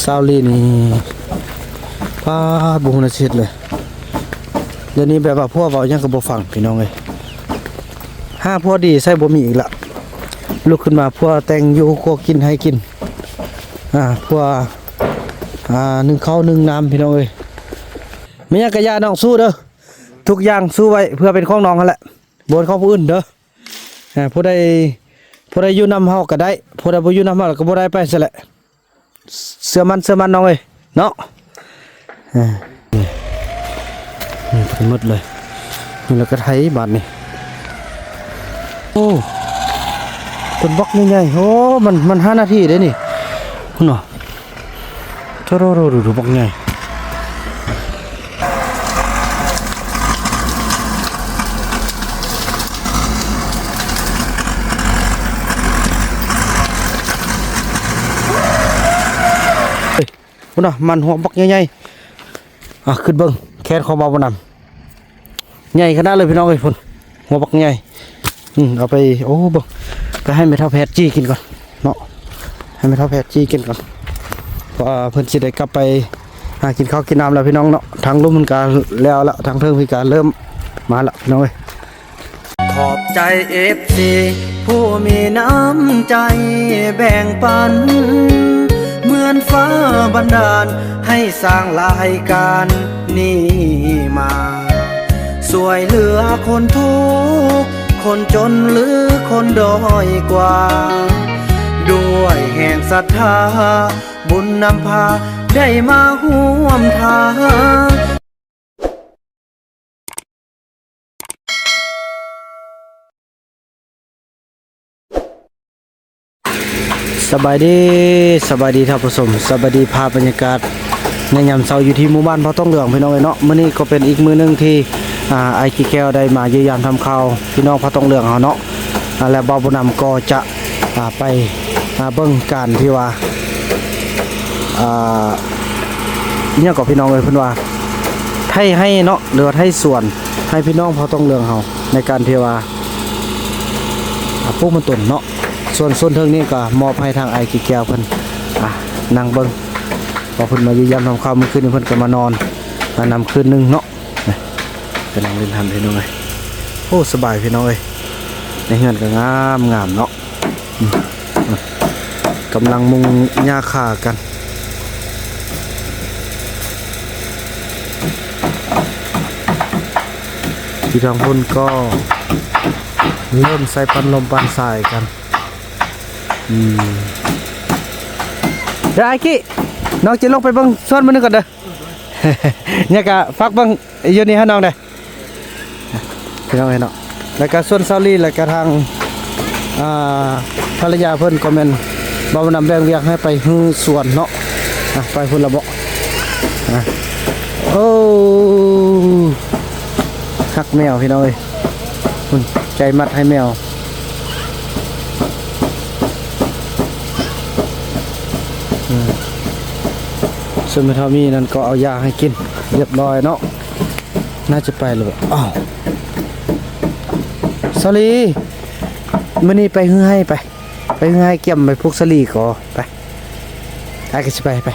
ສາວລີນີ້ ປາດ ບໍ່ຮູ້ແນວຊິເຮັດເລີຍ. ດຽວນີ້ແບບວ່າຜົວເວົ້າຫຍັງກໍບໍ່ຟັງ ພີ່ນ້ອງເອີຍ. ຫາຜົວດີໃສ່ບໍ່ມີອີກລະ. ລຸກຂຶ້ນມາ ຜົວແຕ່ງຢູ່ຄົວກິນໃຫ້ກິນ. ອາ ຜົວ ອາ ໜຶ້ງເຂົ້າໜຶ້ງນ້ຳ ພີ່ນ້ອງເອີຍ. ແມ່ນຫຍັງກະຢ່າ ນ້ອງສູ້ເດີ. ທຸກຢ່າງສູ້ໄວ້ ເພື່ອເປັນຂອງນ້ອງຫັ້ນແຫຼະ. ບໍ່ເປັນຂອງຜູ້ອື່ນເດີ. ອາ ຜູ້ໃດ ຜູ້ໃດຢູ່ນຳເຮົາກໍໄດ້ ຜູ້ໃດບໍ່ຢູ່ນຳເຮົາກໍບໍ່ໄດ້ໄປຊັ້ນແຫຼະ. ເຊື່ອໝັ້ນ ເຊື່ອໝັ້ນນ້ອງເອີຍເນາະ. ເອີ ນີ້ ນີ້ເພິ່ນໝົດເລີຍ. ນີ້ແລ້ວກໍໄຖບາດນີ້. ໂອ້ ເພິ່ນບັກໃຫຍ່ໆ. ໂອ້ ມັນ ມັນຫ້ານາທີເດ້ນີ້. ພຸ້ນເນາະ. ໂທ້ໆໆໆ ບັກໃຫຍ່. ເອີຍ ພຸ້ນນະ ມັນຫົວບັກໃຫຍ່ໆ. ອ່ະ ຂຶ້ນເບິ່ງແຂນຂອງບ່າວບຸນນຳ. ໃຫຍ່ຂະໜາດເລີຍພີ່ນ້ອງເອີຍ ພຸ້ນ ຫົວບັກໃຫຍ່. ອືມ ເອົາໄປ ໂອ້ ເບິ່ງ ໄປໃຫ້ແມ່ເຖົ້າແພດຈີ່ກິນກ່ອນເນາະ. ໃຫ້ແມ່ເຖົ້າແພດຈີ່ກິນກ່ອນ ເພາະວ່າເພິ່ນຊິໄດ້ກັບໄປຫາກິນເຂົ້າກິນນ້ຳແລ້ວພີ່ນ້ອງເນາະ. ທາງລຸ່ມເພິ່ນກະແລ້ວລະ ທາງເທິງເພິ່ນກະເລີ່ມມາລະພີ່ນ້ອງເອີຍ. ຂອບໃຈເອັຟຊີຜູ້ມີນ້ຳໃຈແບ່ງປັນ ເໝືອນຟ້າບັນດານໃຫ້ສ້າງລາຍການນີ້ມາ ຊ່ວຍເຫຼືອຄົນທຸກຄົນຈົນ ຫຼື ຄົນດ້ອຍກວ່າ ດ້ວຍແຮງສັດທາ ບຸນນຳພາໄດ້ມາຮ່ວມທາງ. ສະບາຍດີ ສະບາຍດີທ່ານຜູ້ຊົມ ສະບາຍດີ ພາບບັນຍາກາດໃນຍາມເຊົ້າຢູ່ທີ່ໝູ່ບ້ານເຜົ່າຕອງເຫຼືອງ ພີ່ນ້ອງເອີຍເນາະ. ມື້ນີ້ກໍເປັນອີກມື້ໜຶ່ງທີ່ ອາ ອ້າຍກີແກ້ວໄດ້ມາຢ້ຽມຢາມທຳຂ່າວພີ່ນ້ອງເຜົ່າຕອງເຫຼືອງເຮົາເນາະ. ອາ ແລະ ບ່າວບຸນນຳກໍຈະ ອາ ໄປ ອາ ເບິ່ງການທີ່ວ່າ ອາ ອີຫຍັງກໍພີ່ນ້ອງເອີຍ ເພິ່ນວ່າໄຖໄຮ່ເນາະ ຫຼືວ່າໄຖສວນໃຫ້ພີ່ນ້ອງເຜົ່າຕອງເຫຼືອງເຮົາ ໃນການທີ່ວ່າ ອາ ປູກມັນຕົ້ນເນາະ. ສ່ວນ ສ່ວນເທິງນີ້ກໍມອບໃຫ້ທາງອ້າຍກີແກ້ວເພິ່ນ ອາ ນັ່ງເບິ່ງ ເພາະເພິ່ນມາຢ້ຽມຢາມທຳຂ່າວ ມື້ຄືນນີ້ເພິ່ນກໍມານອນ ອາ ນຳຄືນໜຶ່ງເນາະ. ໄປນັ່ງຫຼິ້ນຫັ້ນພີ່ນ້ອງເອີຍ. ໂອ້ ສະບາຍພີ່ນ້ອງເອີຍ ໃນເຮືອນກໍງາມໆເນາະ. ອືມ ກຳລັງມຸງຫຍ້າຄາກັນ. ຢູ່ທາງພຸ້ນກໍເລີ່ມໃສ່ປັ່ນລົມປັ່ນສາຍກັນ. ອືມ ເດີອ້າຍກີ ນ້ອງຈະລົງໄປເບິ່ງສວນມື້ໜຶ່ງກ່ອນເດີ. ຍັງກະຝາກເບິ່ງຢູ່ນີ້ໃຫ້ນ້ອງແດ່ ພີ່ນ້ອງເອີຍເນາະ. ແລ້ວກະສ່ວນສາວລີ ແລ້ວກະທາງ ອ່າ ພັນລະຍາເພິ່ນກໍແມ່ນ ບ່າວບຸນນຳແບ່ງວຽກໃຫ້ໄປຮື້ສວນເນາະ. ອ່ະ ໄປພຸ້ນລະເບາະ. ອ່ະ ໂອ້ ຮັກແມວພີ່ນ້ອງເອີຍ ພຸ້ນ ໃຈມັດໃຫ້ແມວ. ອືມ ສ່ວນແມ່ເຖົ້າມີນັ້ນກໍເອົາຢາໃຫ້ກິນຮຽບຮ້ອຍເນາະ. ໜ້າຈະໄປແລ້ວ. ອ້າວ ສາວລີ ມື້ນີ້ໄປຮືໄຮ່ໄປ ໄປຮືໄຮ່ ກຽມໄປຜູກສາລີກໍໄປ. ອ້າຍກໍຊິໄປ ໄປ.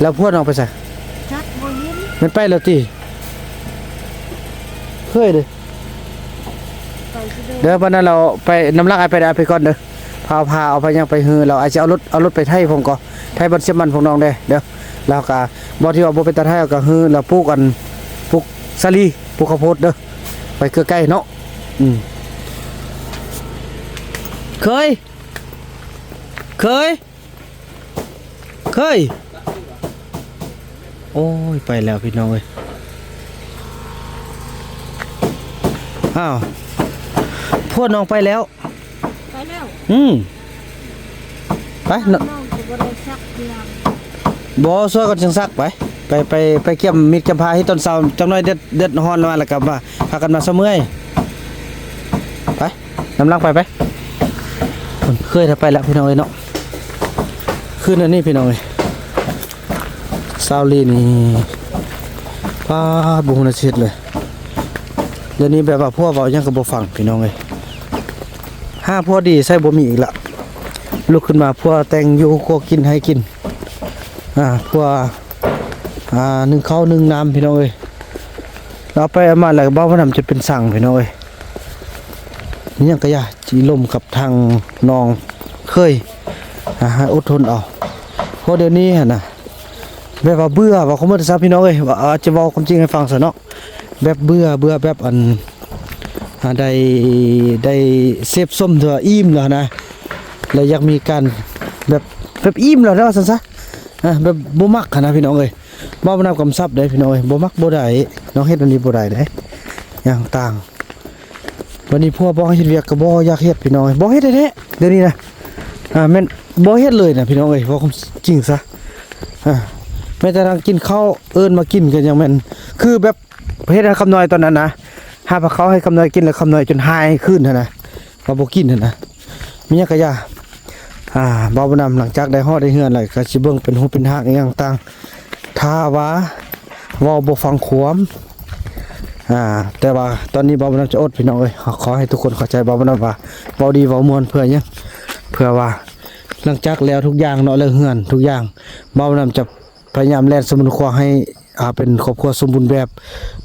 ແລ້ວຜົວນ້ອງໄປໃສ? ຈັກບໍ່ເຫັນ. ແມ່ນໄປແລ້ວຕິ? ເຄີຍເດ້. ເດີ ບັດນັ້ນລາວໄປນຳຫຼັງອ້າຍໄປເດີ ໄປກ່ອນເດີ. ພາ ພາເອົາພາຫຍັງໄປຮື ແລ້ວອ້າຍຊິເອົາລົດ ເອົາລົດໄປໄຖພຸ້ນກໍ ໄຖບ່ອນເສຍບມັນພວກນ້ອງແດ່ເດີ. ແລ້ວກະບ່ອນທີ່ວ່າບໍ່ເປັນຕາໄຖເຮົາກະຮື ແລ້ວປູກອັນ ປູກສາລີ ປູກເຂົ້າໂພດເດີ ໄປເກືອໄກ່ເນາະ. ອືມ ເຄີຍ ເຄີຍ ເຄີຍ. ໂອ້ຍ ໄປແລ້ວພີ່ນ້ອງເອີຍ. ອ້າວ ຜົວນ້ອງໄປແລ້ວ. ໄປແລ້ວ. ອືມ ໄປເນາະ. ນ້ອງກໍບໍ່ໄດ້ຊັກເຄື່ອງ. ບໍ່ ຊ່ວຍກັນຈັ່ງຊັກ. ໄປ ໄປ ໄປ ໄປກຽມມີດກຽມພາເຮັດຕອນເຊົ້າ ຈັກໜ້ອຍແດດ ແດດຮ້ອນມາ ແລ້ວກໍມາ ພາກັນມາຊະເມື່ອຍ. ໄປ ນຳຫຼັງໄປ ໄປ. ເຄີຍໄປແລ້ວພີ່ນ້ອງເອີຍເນາະ. ຄືນອັນນີ້ພີ່ນ້ອງເອີຍ ສາວລີນີ້ ປາດ ບໍ່ຮູ້ແນວຊິເຮັດເລີຍ. ດຽວນີ້ແບບວ່າຜົວເວົ້າຫຍັງກໍບໍ່ຟັງພີ່ນ້ອງເອີຍ. ຫາຜົວດີໃສ່ບໍ່ມີອີກລະ. ລຸກຂຶ້ນມາ ຜົວແຕ່ງຢູ່ຄົວກິນໃຫ້ກິນ. ອ່າ ເພື່ອ ອ່າ ໜຶ້ງເຂົ້າໜຶ້ງນ້ຳພີ່ນ້ອງເອີຍ. ເອົາໄປເອົາມາແລ້ວເບົານ້ຳຈະເປັນສັງພີ່ນ້ອງເອີຍ. ມີຫຍັງກະຢ່າ ຊິລົມກັບທາງນ້ອງເຄີຍ ອ່າ ໃຫ້ອົດທົນເອົາ ເພາະດຽວນີ້ຫັ້ນນະ ແບບວ່າເບື່ອ ເວົ້າຄວາມໝົດຊະພີ່ນ້ອງເອີຍ. ອາດຈະເວົ້າຄວາມຈິງໃຫ້ຟັງຊະເນາະ ແບບເບື່ອ ເບື່ອແບບອັນ ອ່າ ໄດ້ ໄດ້ເສບສົມເທື່ອອີ່ມແລ້ວນະ ແລ້ວຢາກມີການແບບ ແບບອີ່ມແລ້ວນະ ວ່າຊັ້ນຊະ. ອ່າ ແບບບໍ່ມັກຫັ້ນນະພີ່ນ້ອງເອີຍ. ເວົ້ານຳກຳຊັບເດ້ພີ່ນ້ອງເອີຍ ບໍ່ມັກບໍ່ໄດ້ ນ້ອງເຮັດອັນນີ້ບໍ່ໄດ້ເດ້ ຢ່າງຕ່າງ. ບັດນີ້ຜົວບອກໃຫ້ເຮັດວຽກກໍບໍ່ຢາກເຮັດພີ່ນ້ອງເອີຍ ບໍ່ເຮັດແທ້ໆ ດຽວນີ້ນະ. ອ່າ ແມ່ນບໍ່ເຮັດເລີຍນະພີ່ນ້ອງເອີຍ ເວົ້າຄວາມຈິງຊະ. ອ່າ ແມ້ແຕ່ນັ່ງກິນເຂົ້າ ເອີ້ນມາກິນກໍຍັງແມ່ນ ຄືແບບເຮັດໃຫ້ຄຳນ້ອຍຕອນນັ້ນນະ ຫາພາເຂົ້າໃຫ້ຄຳນ້ອຍກິນ ແລ້ວຄຳນ້ອຍຈົນຫາຍຄືນຫັ້ນນະ ວ່າບໍ່ກິນຫັ້ນນະ. ມີຫຍັງກະຢ່າ ອ່າ ເວົ້ານຳ ຫຼັງຈາກໄດ້ຮອດໄດ້ເຮືອນແລ້ວ ກະຊິເບິ່ງເປັນຮູບເປັນຮ່າງອີ່ຫຍັງຕ່າງ. ຖ້າວ່າເວົ້າບໍ່ຟັງຄວາມ ອ່າ ແຕ່ວ່າຕອນນີ້ເວົ້ານຳຈະອົດພີ່ນ້ອງເອີຍ. ຂໍໃຫ້ທຸກຄົນເຂົ້າໃຈເວົ້ານຳວ່າ ເວົ້າດີເວົ້າມ່ວນເພື່ອຫຍັງ? ເພື່ອວ່າຫຼັງຈາກແລ້ວທຸກຢ່າງເນາະ ເລື່ອງເຮືອນທຸກຢ່າງ ເວົ້ານຳຈະພະຍາຍາມແລ່ນສະໝຸນຄວາໃຫ້ ອ່າ ເປັນຄອບຄົວສົມບູນແບບ.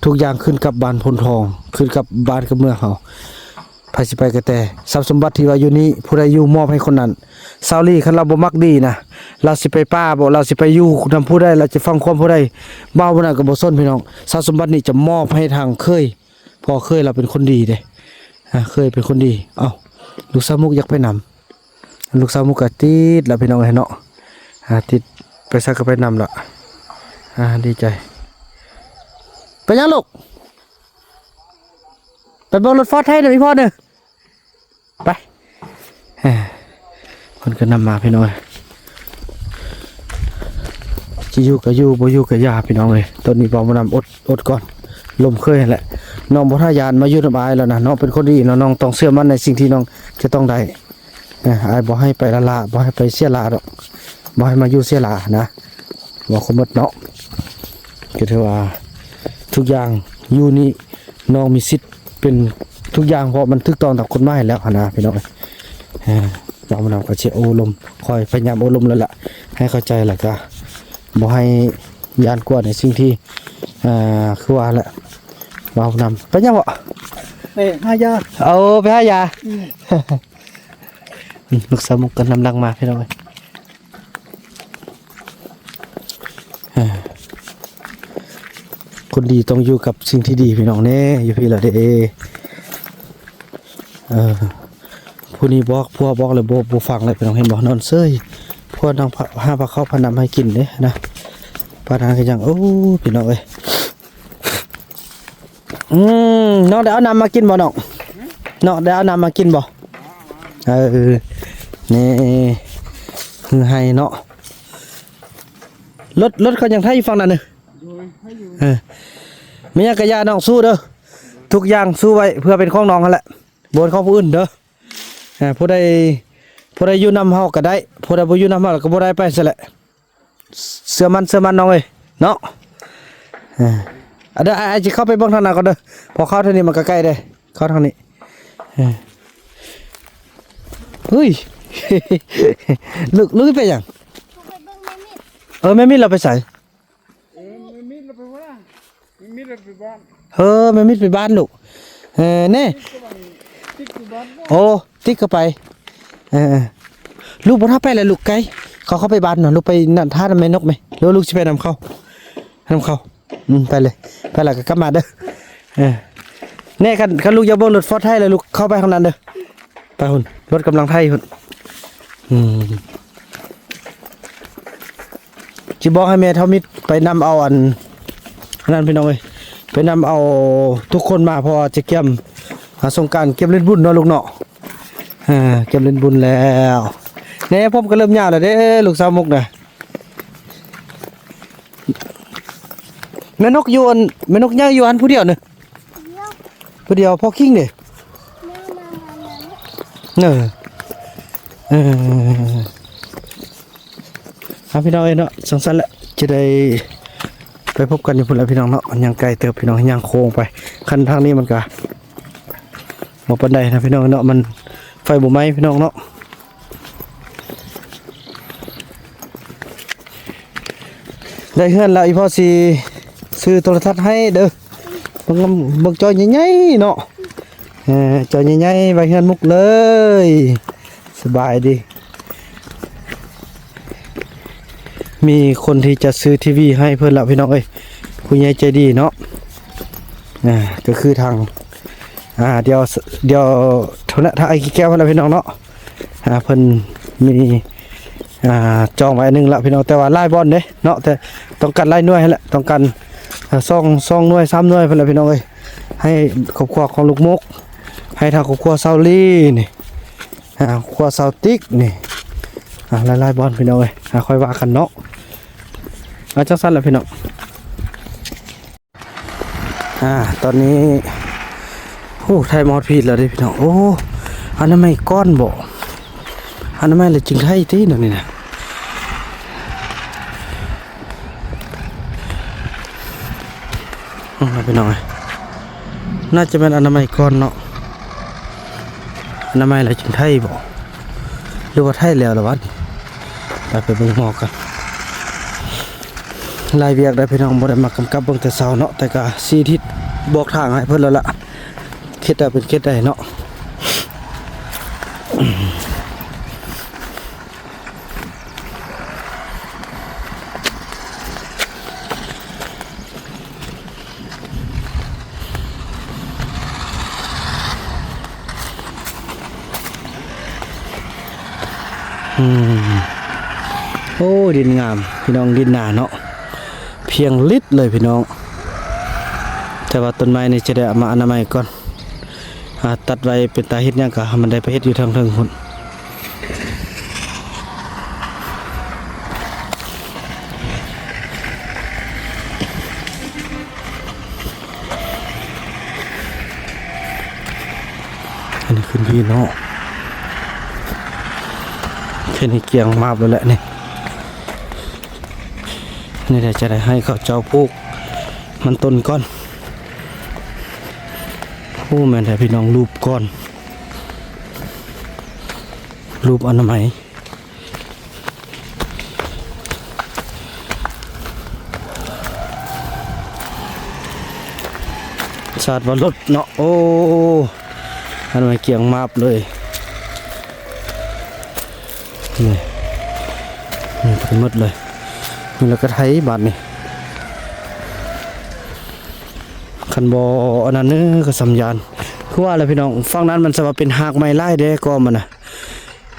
ທຸກຢ່າງຂຶ້ນກັບບ້ານໂພນທອງ ຂຶ້ນກັບບ້ານກັບເມືອງເຮົາ. ໃຜຊິໄປກະແຕ່ ຊັບສົມບັດທີ່ວ່າຢູ່ນີ້ ຜູ້ໃດຢູ່ມອບໃຫ້ຄົນນັ້ນ. ຊາວລີຄັນລາວບໍ່ມັກດີນະ ລາວຊິໄປປ່າບໍ ລາວຊິໄປຢູ່ນຳຜູ້ໃດ ລາວຈະຟັງຄວາມຜູ້ໃດ ບ່າວຜູ້ນັ້ນກໍບໍ່ສົນພີ່ນ້ອງ. ຊັບສົມບັດນີ້ຈະມອບໃຫ້ທາງເຄີຍ ເພາະເຄີຍລາວເປັນຄົນດີເດ້ ອ່າ ເຄີຍເປັນຄົນດີ. ເອົ້າ ລູກສາວມຸກຢາກໄປນຳ ລູກສາວມຸກກະຕິດລະພີ່ນ້ອງເອີຍເນາະ. ອ່າ ຕິດໄປໃສກໍໄປນຳລະ. ອ່າ ດີໃຈ. ໄປຫຍັງລູກ? ໄປເບິ່ງລົດຟອດໄທນຳອີ່ພໍ່ເດີ ໄປ. ເອີ ເພິ່ນກໍນຳມາພີ່ນ້ອງເອີຍ. ຊິຢູ່ກໍຢູ່ ບໍ່ຢູ່ກໍຢ່າພີ່ນ້ອງເອີຍ. ຕອນນີ້ເວົ້າມານຳ ອົດ ອົດກ່ອນ ລົມເຄີຍຫັ້ນແຫຼະ. ນ້ອງບໍ່ທ່າຢ້ານ ມາຢູ່ນຳອ້າຍແລ້ວນະ ນ້ອງເປັນຄົນດີເນາະ. ນ້ອງຕ້ອງເຊື່ອໝັ້ນໃນສິ່ງທີ່ນ້ອງຈະຕ້ອງໄດ້. ເອີ ອ້າຍບໍ່ໃຫ້ໄປລ້າໆ ບໍ່ໃຫ້ໄປເສຍຫຼ້າດອກ ບໍ່ໃຫ້ມາຢູ່ເສຍຫຼ້ານະ. ເວົ້າຄວາມໝົດເນາະ ກໍຖືວ່າທຸກຢ່າງຢູ່ນີ້ ນ້ອງມີສິດເປັນທຸກຢ່າງ ເພາະມັນຖືກຕ້ອງຕາມກົດໝາຍແລ້ວຫັ້ນນະພີ່ນ້ອງ. ເອີ ເວົ້າມານຳກໍຊິໂອ້ລົມ ຄອຍພະຍາຍາມໂອ້ລົມແລ້ວລະ ໃຫ້ເຂົ້າໃຈ ແລ້ວກໍບໍ່ໃຫ້ຢ້ານກົວໃນສິ່ງທີ່ ອ່າ ຄືວ່າແຫຼະ. ເວົ້ານຳ ໄປຫຍັງບໍ? ໄປຫາຢາ. ເອົາ ໄປຫາຢາ. ອືມ ອືມ ລູກສາວມຸກກໍນຳຫຼັງມາພີ່ນ້ອງເອີຍ. ເອີ ຄົນດີຕ້ອງຢູ່ກັບສິ່ງທີ່ດີພີ່ນ້ອງເນ ຢູ່ພີ້ລະເດ້. ເອີ ຜູ້ນີ້ບອກ ຜົວບອກແລ້ວບໍ່ ບໍ່ຟັງແລ້ວພີ່ນ້ອງ ເຫັນບໍ່ ນອນເຊີຍ. ຜົວນາງຫາພາເຂົ້າພານ້ຳໃຫ້ກິນເດ້ນະ ປານນັ້ນກໍຍັງ ໂອ້ ພີ່ນ້ອງເອີຍ. ອືມ ນ້ອງໄດ້ເອົານ້ຳມາກິນບໍ່ນ້ອງ? ນ້ອງໄດ້ເອົານ້ຳມາກິນບໍ່? ເອີ ນີ້ ຄືໃຫ້ເນາະ. ລົດ ລົດເຂົາຍັງໄຖຢູ່ຝັ່ງນັ້ນເດີ. ເອີ ມີຫຍັງກະຢ່ານ້ອງ ສູ້ເດີ. ທຸກຢ່າງສູ້ໄວ້ ເພື່ອເປັນຂອງນ້ອງຫັ້ນແຫຼະ ບໍ່ເປັນຂອງຜູ້ອື່ນເດີ. ເອີ ຜູ້ໃດ ຜູ້ໃດຢູ່ນຳເຮົາກໍໄດ້ ຜູ້ໃດບໍ່ຢູ່ນຳເຮົາກໍບໍ່ໄດ້ໄປຊັ້ນແຫຼະ. ເຊື່ອໝັ້ນ ເຊື່ອໝັ້ນນ້ອງເອີຍເນາະ. ເອີ ເດີ ອ້າຍ ອ້າຍຊິເຂົ້າໄປເບິ່ງທາງນັ້ນກ່ອນເດີ ເພາະເຂົ້າທາງນີ້ມັນກໍໃກ້ເດ້ ເຂົ້າທາງນີ້. ເອີ ເຮີ້ຍ ລູກ ລູກໄປຫຍັງ? ເອີ ແມ່ມິດລາວໄປໃສ? ເອີ ແມ່ມິດລາວໄປວ່າ ແມ່ມິດລາວໄປບ້ານ. ເອີ ແມ່ມິດໄປບ້ານລູກ. ເອີ ແນ່ ຕິດຢູ່ບ້ານ. ໂອ້ ຕິດກໍໄປ. ເອີ ລູກບໍ່ຖ້າໄປແລ້ວລູກ ໄກ ເຂົາເຂົ້າໄປບ້ານເນາະ. ລູກໄປນັ້ນ ຖ້ານຳແມ່ນົກແມ ຫຼືລູກຊິໄປນຳເຂົາ ນຳເຂົາ. ອືມ ໄປເລີຍ ໄປແລ້ວກໍກັບມາເດີ. ເອີ ແນ່ ຄັນ ຄັນລູກຢາກເບິ່ງລົດຟອດໄທແລ້ວ ລູກເຂົ້າໄປຂ້າງໃນເດີ. ໄປພຸ້ນ ລົດກຳລັງໄຖພຸ້ນ. ອືມ ຊິບອກໃຫ້ແມ່ເຖົ້າມິດໄປນຳເອົາອັນ ອັນນັ້ນພີ່ນ້ອງເອີຍ ໄປນຳເອົາທຸກຄົນມາ ເພາະວ່າຈະກຽມ ອ່າ ສົງການ ກຽມຫຼິ້ນບຸນເນາະລູກເນາະ. ເອີ ກຽມຫຼິ້ນບຸນແລ້ວ. ແນ່ ຜົມກໍເລີ່ມຍາວແລ້ວເດ້ ລູກສາວມຸກນະ. ແມ່ນົກຢູ່ອັນ ແມ່ນົກຍ່າງຢູ່ອັນຜູ້ດຽວນີ້ ຜູ້ດຽວ ພໍ່ຄິງເດ້. ເອີ ເອີ ເອົາ ພີ່ນ້ອງເອີຍເນາະ ຈັ່ງຊັ້ນແຫຼະ ຈະໄດ້ໄປພົບກັນຢູ່ພຸ້ນແຫຼະພີ່ນ້ອງເນາະ. ຍັງໄກເຕີບພີ່ນ້ອງ ຍ່າງໂຄ້ງໄປ. ຄັນທາງນີ້ມັນກະບໍ່ປານໃດນະພີ່ນ້ອງເນາະ ມັນໄຟບໍ່ໄໝ້ພີ່ນ້ອງເນາະ. ໄດ້ເຮືອນແລ້ວ ອີ່ພໍ່ຊິຊື້ໂທລະທັດໃຫ້ເດີ. ເບິ່ງ ເບິ່ງຈໍໃຫຍ່ໆເນາະ. ເອີ ຈໍໃຫຍ່ໆ ໄວ້ເຮືອນມຸກເລີຍ. ສະບາຍດີ. ມີຄົນທີ່ຈະຊື້ທີວີໃຫ້ເພິ່ນລະ ພີ່ນ້ອງເອີຍ. ຜູ້ໃຫຍ່ໃຈດີເນາະ. ອ່າ ກໍຄືທາງ ອ່າ ດຽວ ດຽວເທົ່ານັ້ນ ທາງອ້າຍກິແກ້ວເພິ່ນລະ ພີ່ນ້ອງເນາະ. ອ່າ ເພິ່ນມີ ອ່າ ຈອງໄວ້ອັນໜຶ່ງລະ ພີ່ນ້ອງ, ແຕ່ວ່າຫຼາຍບ່ອນເດ້ເນາະ, ແຕ່ຕ້ອງການຫຼາຍໜ່ວຍຫັ້ນແຫຼະ, ຕ້ອງການ ອ່າ ສອງ ສອງໜ່ວຍ ສາມໜ່ວຍພຸ້ນລະ ພີ່ນ້ອງເອີຍ. ໃຫ້ຄອບຄົວຂອງລູກມົກ, ໃຫ້ທາງຄອບຄົວຊາວລີນີ້, ອ່າ ຄອບຄົວຊາວຕິກນີ້, ອ່າ ຫຼາຍໆບ່ອນ ພີ່ນ້ອງເອີຍ. ອ່າ ຄ່ອຍວ່າກັນເນາະ. ອ່າ ຈັ່ງຊັ້ນລະ ພີ່ນ້ອງ. ອ່າ ຕອນນີ້ ໂອ້ ໄຖມາຮອດພີດແລ້ວເດ້ ພີ່ນ້ອງ. ໂອ້ ອະນາໄມກ່ອນບໍ? ອະນາໄມແລ້ວຈຶ່ງໄຖຕິ ແນວນີ້ນະ. ອືມ ພີ່ນ້ອງເອີຍ, ໜ້າຈະແມ່ນອະນາໄມກ່ອນເນາະ. ອະນາໄມແລ້ວຈຶ່ງໄຖບໍ ຫຼືວ່າໄຖແລ້ວລະບັດນີ້? ໄປ ໄປເບິ່ງໝໍກັນ. ຫຼາຍວຽກໄດ໋ພີ່ນ້ອງ, ບໍ່ໄດ້ມາກຳກັບເບິ່ງແຕ່ເຊົ້າເນາະ, ແຕ່ກະຊີ້ທິດບອກທາງໃຫ້ເພິ່ນແລ້ວລະ, ເຂດໃດເປັນເຂດໃດເນາະ. ອືມ ໂອ້ ດິນງາມພີ່ນ້ອງ, ດິນໜາເນາະ, ພຽງລິດເລີຍພີ່ນ້ອງ. ແຕ່ວ່າຕົ້ນໄມ້ນີ້ຈະໄດ້ເອົາມາອະນາໄມກ່ອນ. ອ່າ ຕັດໄວ້ເປັນຕາເຮັດຫຍັງກະໃຫ້ມັນໄດ້ໄປເຮັດຢູ່ທາງເທິງພຸ້ນ. ອັນນີ້ຂຶ້ນພີ້ເນາະ, ແຄ່ນີ້ກ້ຽງມາບແລ້ວແຫຼະນີ້. ນີ້ແຫຼະ ຈະໄດ້ໃຫ້ເຂົາເຈົ້າປູກມັນຕົ້ນກ່ອນ. ໂອ້ ແມ່ນແທ້ພີ່ນ້ອງ, ລູບກ່ອນ ລູບອະນາໄມ. ສາດວ່າລົດເນາະ. ໂອ້ ອັນໄວ້ກ້ຽງມາບເລີຍ. ນີ້ ນີ້ໄປໝົດເລີຍ. ນີ້ແລ້ວກໍໄຖບາດນີ້. ຄັນບໍ່ອັນນັ້ນເນີ ກໍສຳຍານ. ຄືວ່າແຫຼະພີ່ນ້ອງ, ຝັ່ງນັ້ນມັນສະວ່າເປັນຮາກໄມ້ຫຼາຍເດ້ ກໍມັນນະ.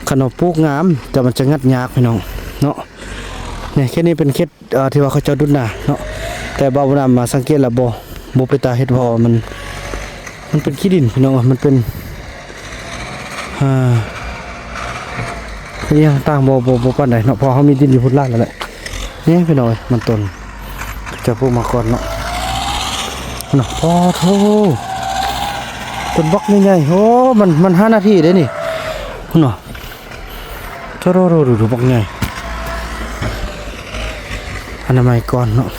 ຄັນເຮົາປູກງາມ ແຕ່ມັນຈະງັດຍາກພີ່ນ້ອງເນາະ. ນີ້ ເຂດນີ້ເປັນເຂດ ເອີ ທີ່ວ່າເຂົາເຈົ້າດຸດນາເນາະ, ແຕ່ບ່າວບຸນນຳມາສັງເກດແລ້ວ ບໍ່ ບໍ່ເປັນຕາເຮັດ ເພາະວ່າມັນ ມັນເປັນຂີ້ດິນພີ່ນ້ອງ, ມັນເປັນ ອ່າ ອີຫຍັງຕ່າງ ບໍ່ ບໍ່ ບໍ່ປານໃດເນາະ, ເພາະເຮົາມີດິນຢູ່ພຸ້ນຫຼາຍແລ້ວແຫຼະ. ນີ້ພີ່ນ້ອງເອີຍ ມັນຕົ້ນ ຈະປູກມາກ່ອນເນາະ. ພຸ້ນນະ ປາໂທ້ ຕົ້ນບັກໃຫຍ່ໆ. ໂອ້ ມັນ ມັນຫ້ານາທີເດ້ນີ້. ພຸ້ນນະ ໂທ້ໆໆ ບັກໃຫຍ່. ອະນາໄມກ່ອນເນາະ.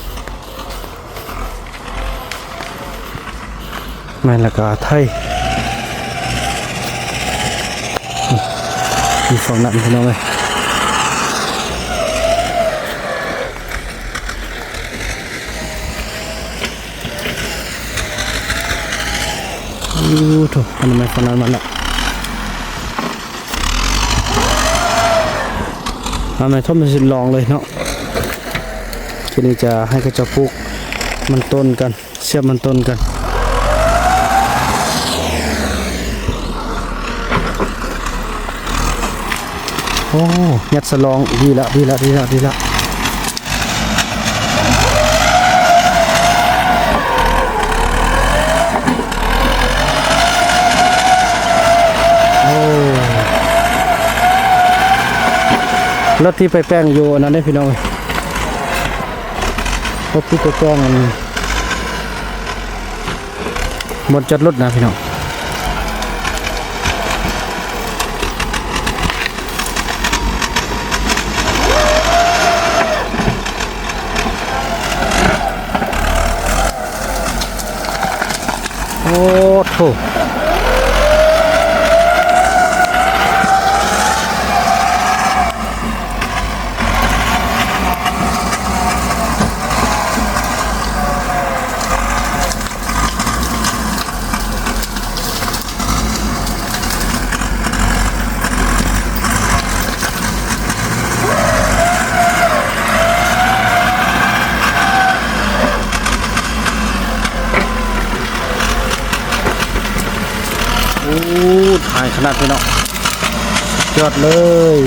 ແມ່ນແລ້ວກໍໄຖ ຢູ່ຝັ່ງນັ້ນພີ່ນ້ອງເອີຍ. ໂອ້ໂທ້ ອັນນັ້ນແມ່ນຝັ່ງນັ້ນມັນລະ. ອະນາໄມ ຖົມເປັນເສັ້ນລອງເລີຍເນາະ. ທີນີ້ຈະໃຫ້ເຂົາເຈົ້າປູກມັນຕົ້ນກັນ, ສຽບມັນຕົ້ນກັນ. ໂອ້ ຍັດສະລອງ. ດີລະ ດີລະ ດີລະ ດີລະ. ໂອ້ ລົດທີ່ໄປແປງຢູ່ອັນນັ້ນເດ້ພີ່ນ້ອງເອີຍ, ລົດທີ່ໄປແປງອັນ ບ່ອນຈອດລົດນະພີ່ນ້ອງ. ໂອ້ໂທ້. ຂະໜາດພີ່ນ້ອງ ຍອດເລີຍ.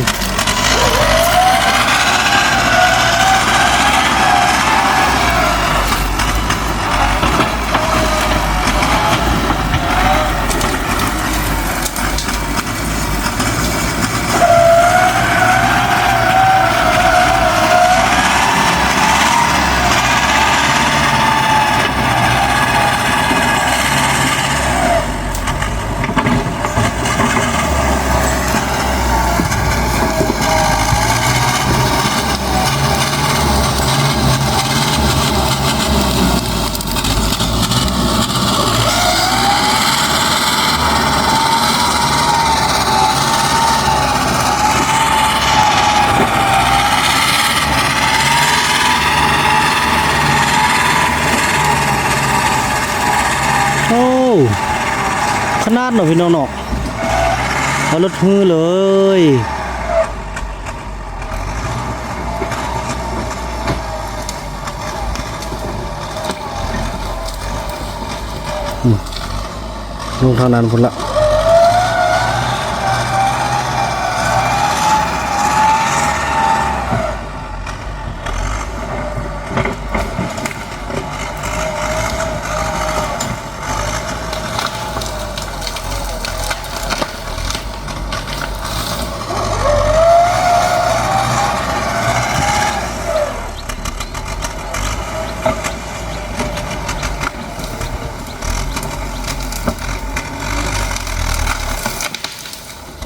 ໂອ້ ຂະໜາດເນາະພີ່ນ້ອງເນາະ ເອົາລົດຮືເລີຍ. ອືມ ລົງທາງນັ້ນພຸ້ນລະ.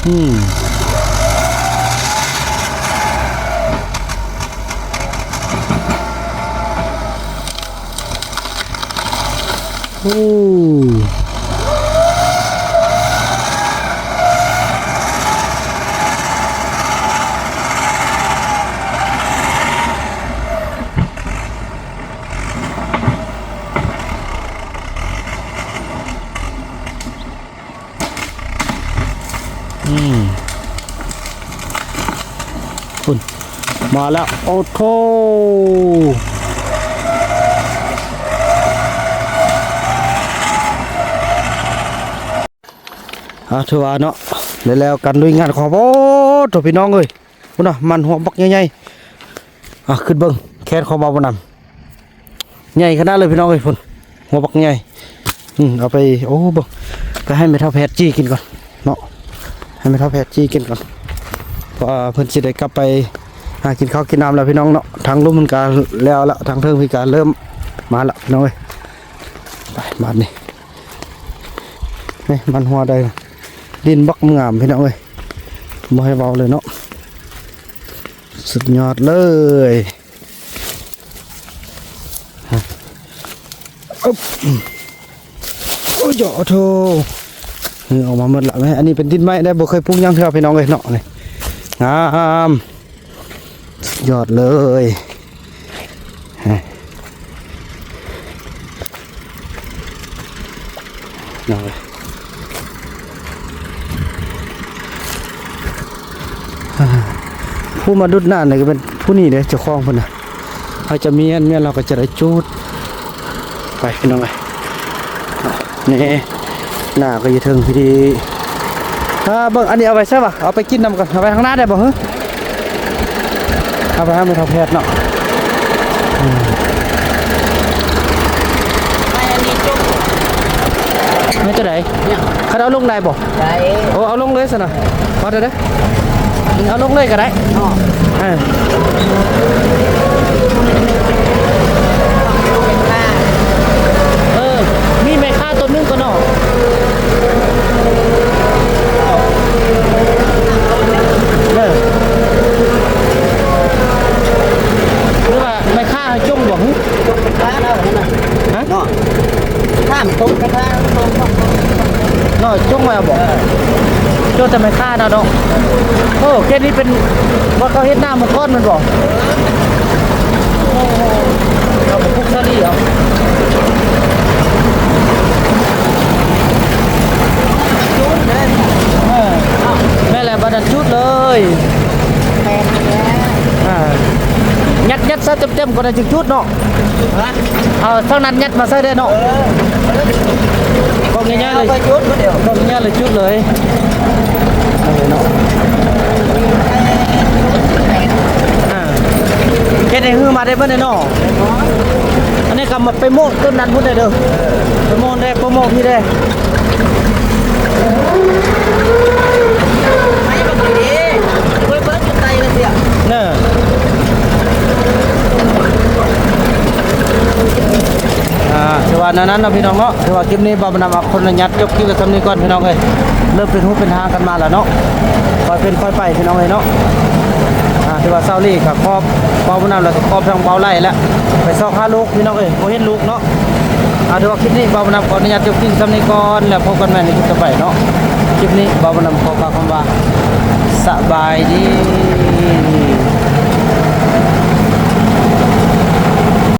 ອືມ ໂອ້ ອືມ ພຸ້ນ ມາແລ້ວ ໂອ້ໂທ້ ອ່າ ຖືວ່າເນາະ ໄດ້ແລ້ວການລຸຍງານຂອງ ໂອ້ໂທ້ ພີ່ນ້ອງເອີຍ ພຸ້ນນະ ມັນຫົວບັກໃຫຍ່ໆ ອ່າ ຂຶ້ນເບິ່ງແຂນຂອງບ່າວບຸນນຳ ໃຫຍ່ຂະໜາດເລີຍພີ່ນ້ອງເອີຍ ພຸ້ນ ຫົວບັກໃຫຍ່ ອືມ ເອົາໄປ ໂອ້ ເບິ່ງ ໄປໃຫ້ແມ່ເຖົ້າແພດຈີ່ກິນກ່ອນເນາະ ໃຫ້ແມ່ເຖົ້າແພດຈີ່ກິນກ່ອນ ເພາະວ່າເພິ່ນຊິໄດ້ກັບໄປຫາກິນເຂົ້າກິນນ້ຳແລ້ວພີ່ນ້ອງເນາະ ທາງລຸ່ມມັນກະແລ້ວລະ ທາງເທິງພີ້ກະເລີ່ມມາລະພີ່ນ້ອງເອີຍ ໄປບາດນີ້ ນີ້ມັນຫົວໄດ້ ດິນບັກງາມພີ່ນ້ອງເອີຍ ບໍ່ໃຫ້ເວົ້າເລີຍເນາະ ສຸດຍອດເລີຍ. ອຶບ ໂອ້ຍ ໂອ້ໂທ້ ເອີ ອອກມາໝົດລະແມ່ ອັນນີ້ເປັນດິນໃໝ່ເດ້ ບໍ່ເຄີຍປູກຫຍັງເທື່ອພີ່ນ້ອງເອີຍເນາະ ນີ້ ງາມ ສຸດຍອດເລີຍ ເນາະ ຜູ້ມາດຸດນ້ຳນີ້ກໍເປັນຜູ້ນີ້ເດ້ ເຈົ້າຂອງເພິ່ນນະ ເຮົາຈະມີອັນ ມີອັນ ເຮົາກໍຈະໄດ້ຈູດ ໄປພີ່ນ້ອງເອີຍ ນີ້ ໜ້າກໍຢູ່ເທິງພີ້ ອ່າ ເບິ່ງ ອັນນີ້ເອົາໄວ້ໃສວະ ເອົາໄປກິນນຳກ່ອນ ເອົາໄວ້ທາງໜ້າໄດ້ບໍ່ຫື? ເອົາໄປໃຫ້ແມ່ເຖົ້າແພດເນາະ ອືມ ໄມ້ອັນນີ້ຈົກ ໄມ້ຕົວໃດ? ເນຍ ຄັນເອົາລົງໄດ້ບໍ່? ໄດ້ ໂອ້ ເອົາລົງເລີຍຊັ້ນນະ ພໍແລ້ວເດີ ເອົາລົງເລີຍກໍໄດ້ເນາະ ເອີ ເອີ ມີແມ່ຄ້າ ໂຕໜຶ່ງກໍເນາະ ເອີ ຫຼືວ່າແມ່ຄ້າໃຫ້ຈົ່ງບໍ່ຫື? ຈົ່ງແມ່ຄ້າແລ້ວຫັ້ນນະ ຮະ? ເນາະ ຖາມຕົງແມ່ຄ້າ ເນາະ ຈົ່ງໄວ້ເອົາບໍ່? ເອີ ຈົ່ງແຕ່ແມ່ຄ້ານະເນາະ ໂອ້ ເຂດນີ້ເປັນ ບ່ອນເຂົາເຮັດນາເມື່ອກ່ອນແມ່ນບໍ່? ເອີ ໂອ້ ເຂົາກໍປູກສາລີເອົາ ຈູດເລີຍ ເອີ ແມ່ນແຫຼະ ບາດນັ້ນຈູດເລີຍ ແມ່ນແຫຼະ ອ່າ ຍັດ ຍັດໃສ່ເຕັມໆກ່ອນ ຈຶ່ງຈູດເນາະ ຮະ ເອົາທາງນັ້ນຍັດມາໃສ່ເດ້ເນາະ ເອີ ກໍ ງ່າຍໆເລີຍ ເອົາໄປຈຸດເດີ ງ່າຍໆເລີຍ ຈຸດເລີຍ ເອົາເລີຍເນາະ ອ່າ ເຮັດໃຫ້ຮືມາໄດ້ເບິດເລີຍເນາະ ອັນນີ້ກໍມາໄປໂມ້ຕົ້ນນັ້ນພຸ້ນເດີ ໄປໂມ້ແດ່ ໂປຣໂມດພີ້ແດ່. ເນາະ ອ່າ ຖືວ່າແນວນັ້ນເນາະພີ່ນ້ອງເນາະ ຖືວ່າຄລິບນີ້ບ່າວບຸນນຳເອົາຂໍອະນຸຍາດຈົບຄລິບໄວ້ສ່ຳນີ້ກ່ອນພີ່ນ້ອງເອີຍ ເລີ່ມເປັນຮູເປັນຮ່າງກັນມາແລ້ວເນາະ ຄ່ອຍເປັນຄ່ອຍໄປພີ່ນ້ອງເອີຍເນາະ ອ່າ ຖືວ່າເຊົ້ານີ້ກໍຂອບບ່າວບຸນນຳ ແລ້ວກໍຂອບທາງບ່າວໄຫຼແລ້ວ ໄປຊອກຫາລູກພີ່ນ້ອງເອີຍ ບໍ່ເຫັນລູກເນາະ. ອ່າ ຖືວ່າຄລິບນີ້ບ່າວບຸນນຳຂໍອະນຸຍາດຈົບຄລິບສ່ຳນີ້ກ່ອນ ແລ້ວພົບກັນໃໝ່ໃນຄລິບຕໍ່ໄປເນາະ ຄລິບນີ້ບ່າວບຸນນຳຂໍກ່າວຄຳວ່າ ສະບາຍດີ.